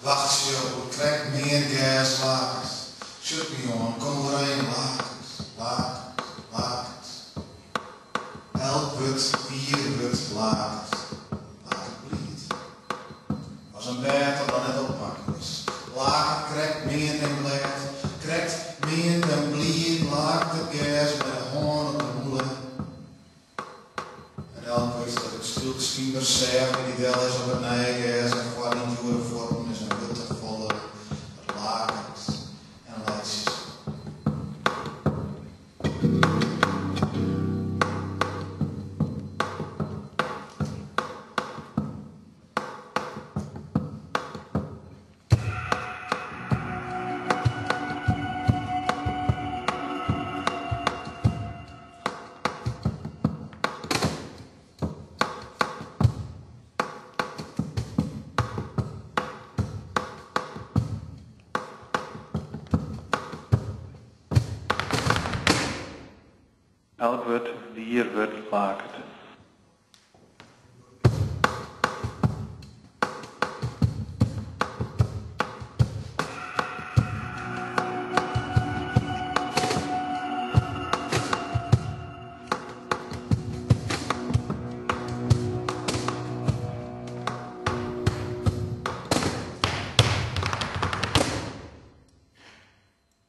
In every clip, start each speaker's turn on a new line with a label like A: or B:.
A: Wachtsje oer krekt meand gers laket. Sjocht my oan, kom oerein, laket, laket, laket. Elk wurd, wier wurd laket, laket bliid. As in bêd dat noch net opmakke is. Laket krekt meand en glêd, krekt meand en bliid laket it gers mei de hân op de mûle. En elk wurd dat ik skielk skynber seach by dy dellis op it nije gers en foar dyn djoere fuotten is in wurd tefolle dat laket en laitsje sil.
B: Elk wurd, wier wurd laket.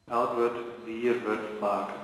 B: Elk wurd, wier wurd laket.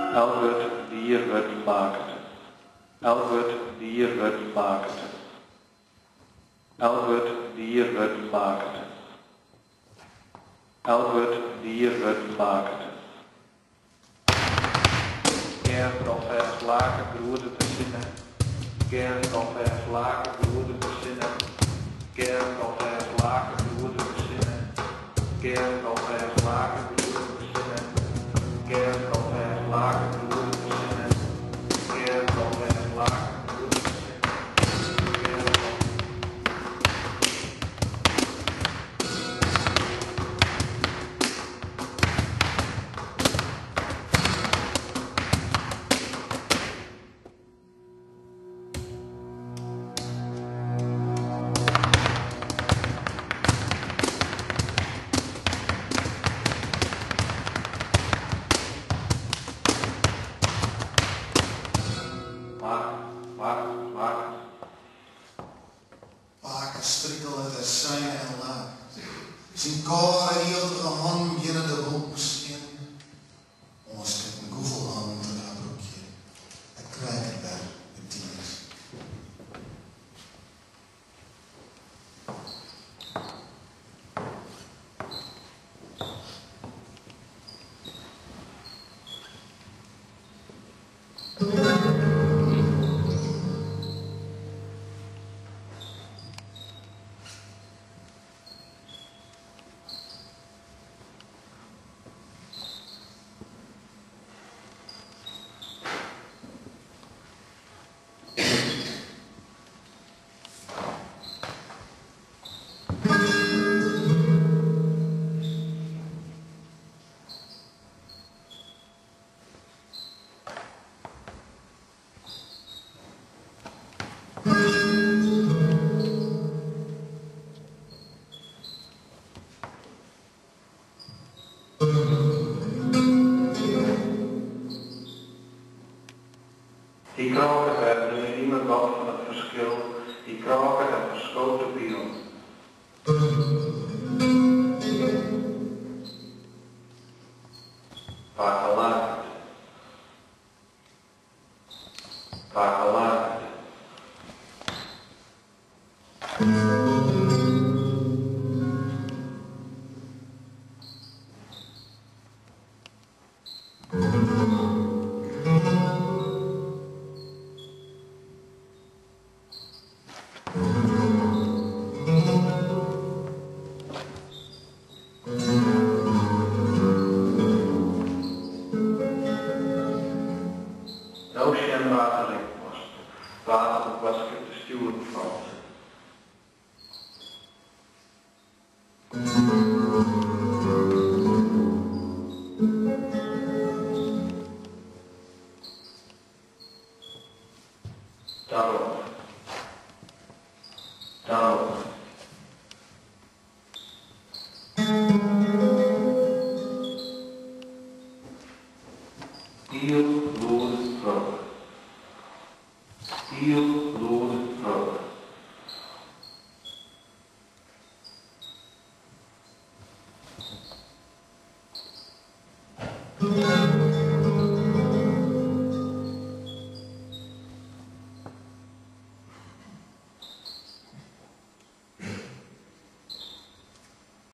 B: Elk wurd, wier wurd laket. Elk wurd, wier wurd laket. Elk wurd, wier wurd laket. Elk wurd, wier wurd laket. Gerrit alfêst laket groedet de sinne. Gerrit alfêst laket groedet de sinne. Gerrit alfêst laket groedet de sinne. Gerrit alfêst laket groedet de sinne. Gerrit alfêst laket groedet de sinne. Gerrit alfêst laket groedet de sinne. Gerrit Laket, laket, laket.
A: Pake strikelet en seine en laket. Syn kâlde, eeltige hannen geane de wolken skjin. Oansketten gûchelhannen troch har broekje. Ek krij ik it wer, de tiid.
B: Hy krôket wer, de minime god fan it ferskil, hy krôket en ferskoot de peallen. Pake laket. Pake laket. Daarop. Daarop. Hiel lûd roke. Hiel.